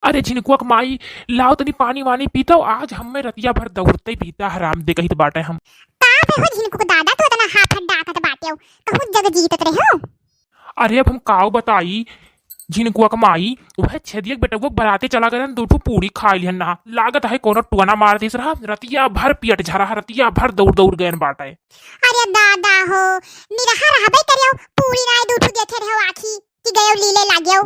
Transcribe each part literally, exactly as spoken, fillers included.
अरे झिनकुआ के माई, लाओ तनी पानी वानी पीतो, आज हमें रतिया भर दौड़ते बीता है, राम देखहित बाटे हम। का भे हो झिनकू के दादा, तू इतना हाफत डाकत बाटे हो, कहूँ जग जीतत रहे हो? अरे अब हम काऊ बताई झिनकुआ के माई, वह छेदिया के बेटउआ के बराते चला गए, दो ठो पूरी खाई लिहन ना, लागत है कोनो टुअना मार दिस रहा, रतिया भर पेट झरा, रतिया भर दौड़ दौड़ गए बाटे। अरे दादा हो, निरहा रहबे करियो, पूरी नाई दो ठो देखे रहो आखी कि गयो लीले लाग्यो।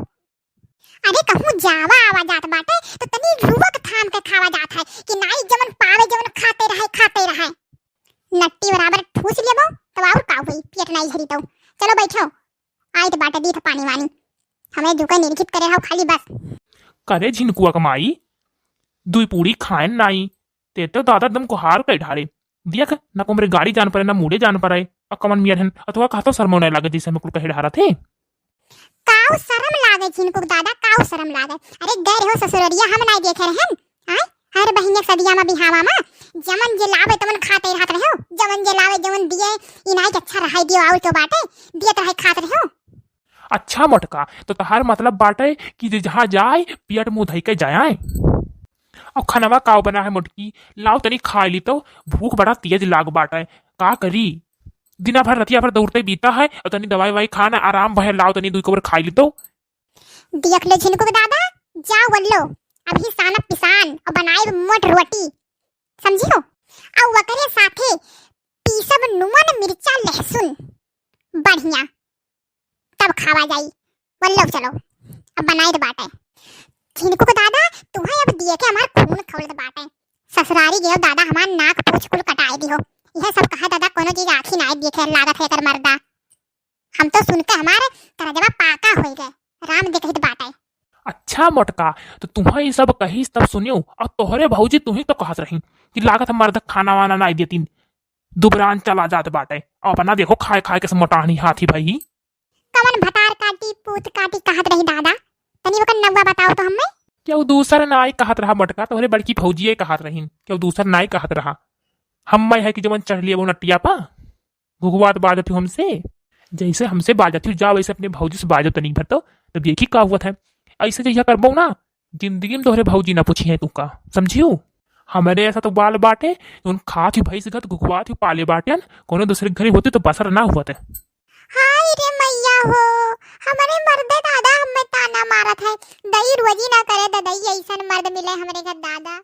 अरे कहूँ जावा आवा जात बाटे तो तनी रुआ के थाम के खावा जात है कि नाई जवन पावे जवन खाते रहे, खाते रहे। नट्टी बराबर ठूस लेबो तब और का हुई, पेट नाई झरी तो। चलो बैठो, आइत बाटे दीत पानी वानी, हमें जुके निरखित करे रहो खाली बस। करे झिनकुआ के माई, दुई पूरी खाएन नाई, ते तो दादा दम को हार कई ढारे। देख, ना को हमरे गाड़ी जान पड़े, ना मूड़े जान पड़े। अ कमन मियर हन, अथवा कहतो शर्मो नहीं लागे, जैसे हमें कुल कहे ढारत है। काऊ शर्म लागे झिनकू के दादा, काऊ शर्म लागे। अरे गए रहो ससुररिया, हम नहीं देखे रहन। आय, हर बहिने सदिया में बिहावा में जमन जे लावे तमन खाते रहत रहो। जमन जे लावे जमन दिए, इनाई के अच्छा रहाई दियो, आउल तो बाटे, दियत रहे खात रहो। अच्छा मोटका, तो तहार मतलब बाटे कि जे जहाँ जाए, पेट मुँह धई के जाए। अब खनवा काव बना है मोटकी, लाओ तनी खाए ली तो, भूख बड़ा तेज लाग बाटे, का करी? दिना भर रतिया भर दौड़ते बीता है, और तनी दवाई वाई खाना आराम भय, लाओ तनी दुई कबर खाए ली तो। देख ले झिनकू के दादा, जा वल्लो, अभी सानब पिसान और बनाए मोट रोटी, समझियो? और वकरे साथे पीसब नून मिर्चा लहसुन, बढ़िया। तब खावा जाई। वल्लो चलो, अब बनाइत बाटे। झिनकू के दादा, तुहे अब दिए के हमार खून खौलत बाटे। ससुरारी गयो दादा, हमार नाक पूछ कुल कटाए दिहो। यह सब कहा दादा, कोनो चीज आँखी नाई देखे लागत है एकर मर्दा। हम तो सुन के हमार करजवा पाका होई गए। राम देखहित बाटे। अच्छा मोटका, तो तुहे ई सब कही तब सुनियो, और तोहरे भौजी तुही तो कहत रही कि लागत है मर्द खाना वाना नाई देतीन, दुबरान चला जात बाटे। और अपना देखो खाए खाए के से मोटाहनी हाथी भाई। कवन भतार काटी, पूत काटी कहत रही दादा? तनी ओकर नौवा बताओ तो हमें। केहू दूसर नाई कहत रहा मोटका, तोहरे बड़की भौजिए कहत रहीन, केहू दूसर नाई कहत रहा। हम मैं है कि जवन चढ़ लिए वो नटिया पा, घुघुआत बाजत हो हमसे, जैसे हमसे बाजत हो, जा वैसे अपने भौजी से बाजो तनी भर तो, तब देखी का हुआ था। ऐसे जैसा करबो ना, जिंदगी में तोहरे भौजी ना पूछी है तू का, समझियो? हमरे ऐसा तो बाल बाटे, उन खात ही भैंस गत घुघुआत ही पाले बाटे, कोनो दूसरे के घरे होते तो बसर ना हुआ थे। हाय रे मैया हो, हमरे मर्दे दादा हमें ताना मारत है, दई रोजी ना करे ददई, ऐसन मर्द मिले हमरे घर दादा।